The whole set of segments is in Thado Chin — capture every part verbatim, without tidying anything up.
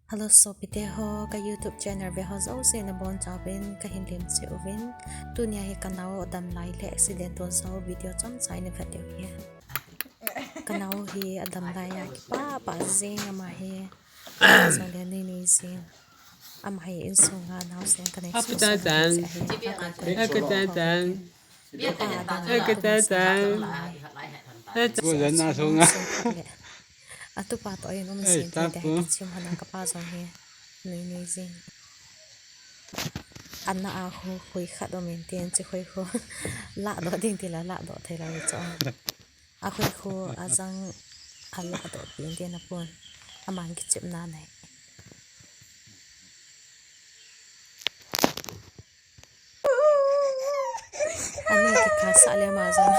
Hello sopite ho, ka YouTube channel ve ho jouse nabonchauvin kahin lemcheh uvin. Tunia hi kanao adam lai le accident toh jong video chomcha ina vet diu ahi. Kanao hi adam lai a kipah pah jeng ama hi. Jong le nui nui jeng. Ama hi insunga naosen kanei suh suh ahi. Atupa toh in um jeng tin, kichim hon a kapa jong hi nui nui jeng. Ana a khu khui khat um in tin, chi khui khu lahdoh ding tila lahdoh thei lou chu. A khui khu ajang alahdoh pin tin apun. Aman kichimna nei. Anu kikasah le ama jong.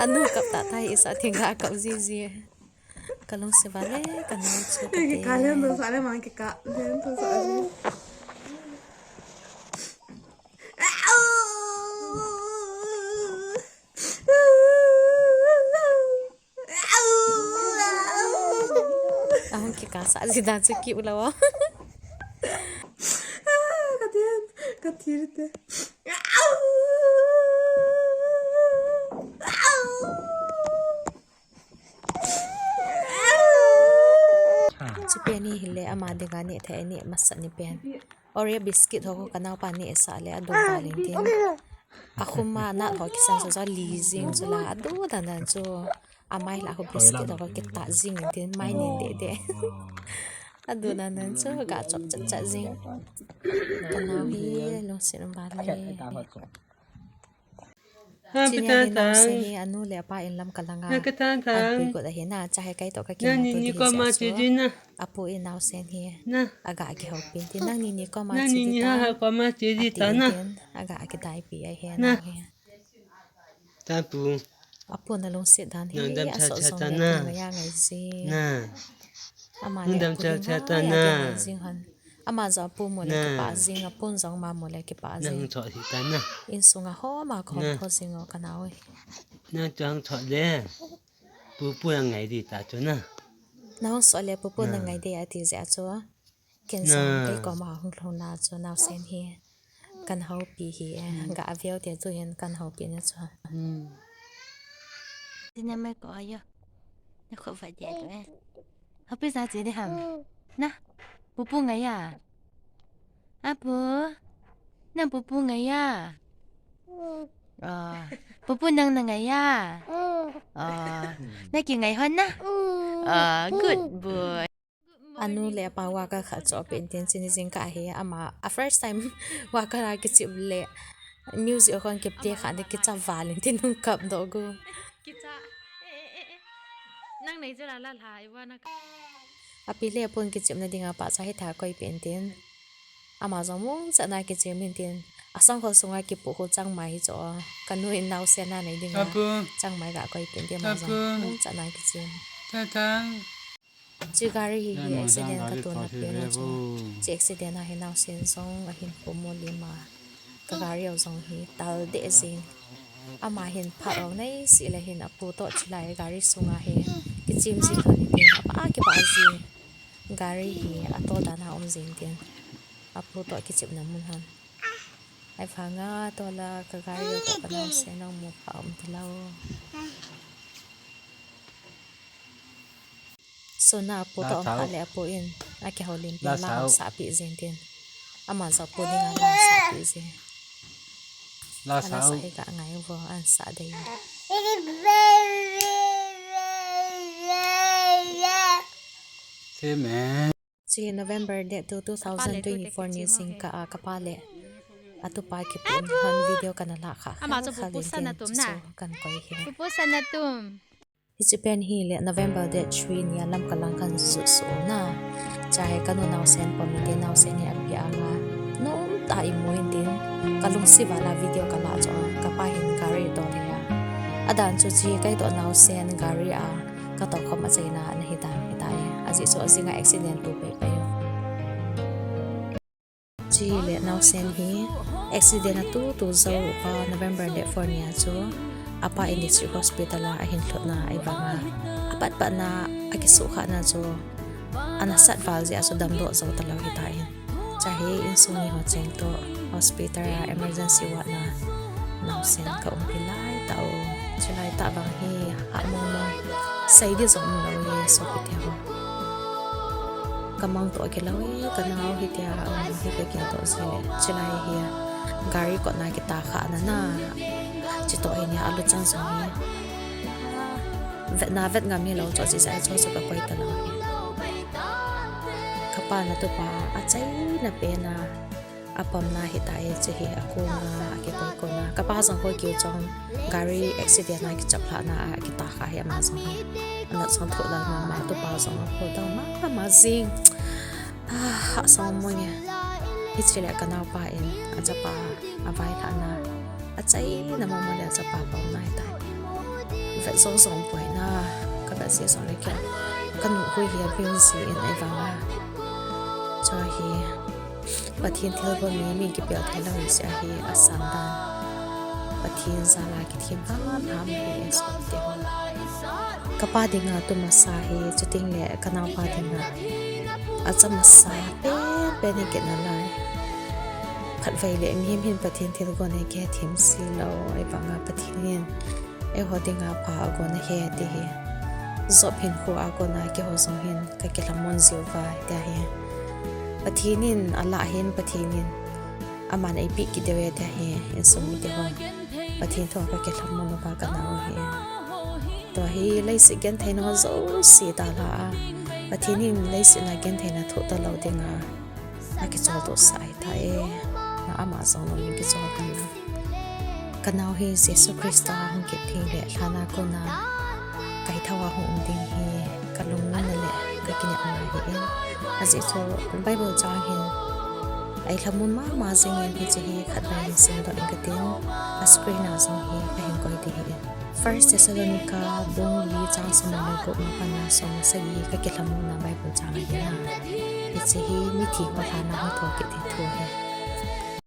Anu kap tah tah, isa thing ga kap jiji. Kalungset uva le kanao chu kikale. Ahung kikasah ji dan chu kiu lou. Ka thir te. Chu pen hi hile ama dinga neh thei, neh masat ni pen. Oreo biscuit ho khu kanaopa nehsah le adu val in tin. Akhum a nat ho kisan chu ja li jing chu la adu dan dan chu. Amai la khu biscuit ho kitah jing in tin mai nin deh deh. Adu dan dan chu ga chop chat chat jing. Kanao hi lungset um val e. Chini a hi naosen hi anu le apa in lam kalanga. An pui got ahi na, cha he kai toh ka kina tu di hi sa su. Apu in naosen hi aga kihoupi in tin, nangni ni koma chi di ta. Ati in tin, aga kidaipi ahi na hi. Apu na lungset dan hi aso jong le ngai a ngai ji. Ama le apu dinga ngai a ngai jing hon. Ama jong apu mu le kipah jing, apu jong ama mu le kipah jing. Insunga hom a khom kho jing o kanao e. Nang chang chot le. Pupu na ngai di ta chu na. Nahung so le pupu na ngai di ati jeh a chu. Ken jong kei koma hung lhung na chu naosen hi. Kan houpi hi e. Ga aveu te chu hin kan houpi na chu. Tina mai ko ayo. Na kho va dia tu e. Happy sa chi di ham. Na. Pupu ngai a. Apu. Nang pupu ngai a. Pupu nang na ngai a. Na kingai hon na. Good boy. Anu le apa walker khat cho pe in tin chini jingkah hi ama a first time walker a kichep le music a kon kipte kha de kicha val in tin hung kap doh gu. Kicha. Nang nei chu la la la i wa na. Api le apun kichepna dinga pahcha hi tha koi pe in tin. Ama jong mong chana kichep in tin. Asangkhol sunga kipu khu changmai hi cho. Kanu in naosen a nei dinga. Changmai ga koi pe in tin ama jong mong chana kichep. Chi gari hi hi accident ka tona pen a chu. Chi accident a hi naosen jong ahin pomo lima. Ka gari o jong hi tal deh jing. Ama hin phat o nei si le hin apu toh chilai gari sunga hi kichim jing hon tin apa kipah jing. Gari hi atol dan a um jing tin. Apu toh kichimna mun hon. Ai phanga tola ka gari o toh ka naosen o mu pha um tilou. Suna apu toh um phat le apu in akihoulim pin la hung sahpi jing tin. Ama jong apu dinga la sahpi jing. La sa hi ka ngai vo an sa dei. Chu hi November date two, two thousand twenty-four ni jingkah a kapa le atupa kipu hon video kana la kha kha le tin chu kan koi hi. Pupu Sanatum. Hiche pen hi le November date three ni a lam kalang kan jot so na. Cha he kanu naosen pom in tin naosen hi api anga. Nom tah in imu in tin. Kalungset val a video kala chu kapa hin gari tol hi a. Adan chu chi kai toh naosen gari a. Ka toh khom a chaina ana hi dan hi ta e. Ajeh chu ajing a accident tu pei pei. Chi le naosen hi accident a tu tu jou pa November date four ni a chu apa in district hospital a ahin lhutna ahi vanga apat pat na akisuhkhah na chu Ana sat val jeh a chu damdoh jou talou hitan. Chuhi insung mi ho cheng toh hospital a emergency ward na naosen ka umpi lai tah u. Chulai tah vang hi hah mong mong, sei ding jong umlou e sopite ho. Ka mang toh kilou e, ka nao hitia um hi ka gel toh jeh le. Chulai hi gari kotna kitah khah na na. Chutoh hi nia aluchang jong hi. Vetna vet ngam hilou chu jeh a chu chu ka koi talou hi. Ka pa na tupa achaina pen a apomna hitai, chuhi akona akikoi kona. Ka pa jong koi kiu chong gari accident a kichap lhahna a kitah khah hi ama jong hi. Ana chang thoh lal mama, tupa jong akho dau mama jing. Ah, hahsa mong e. Hiche le ka naopa in achapa availhahna, achaina mama le achapa pomna hitai. Vet jong jong poi na, ka vet jeh jong le ken ka nuhhui hi abing jin ahivanga. Chuhi Pathen thilgon hi mi kipel thei lou hi jeh ahi, asan dan Pathen jal a kithem ham ham hi e sopite ho. Ka pa dinga tu masa hi, chuteng le ka naopa dinga acha masa pen pen hi kit nalai. Khatvei le mihem hin Pathen thilgon hi kihethem ji lou, ahivanga Pathen in eiho dinga pha agon ahi ti hi. Job hinkho a kona keiho jong hin ka kilhamon jiuva tia hi. Pathen in alah hin, Pathen in aman eipeh kit diu e tia hi, insung mite ho. Pathen thu a ka kilhamon uva ka nao hi. Tua hi leiset gentheina ho jouse dalha a, Pathen in leiset a gentheina thoh talou dinga akichol doh sah ahitai. Na ama jong lungin kichol tan. Ka nao hi Jesu Christa hung kit thei le lhan a kona kaithou a hung um ding hi ka lungmonna le ka kinepna ahi in. Ajeh chu Bible chang hin eilhamon mama jingin hiche hi khatvei hin simdoh inge katin, a screen a jong hi kahin koi ding ahi in. First Thessalonica bung li chang somni le gup a pat a som le sagi hi ka kilhamonna Bible chang ahi na. Hiche hi mithi ho lhan a hung thou kit ding thu ahi.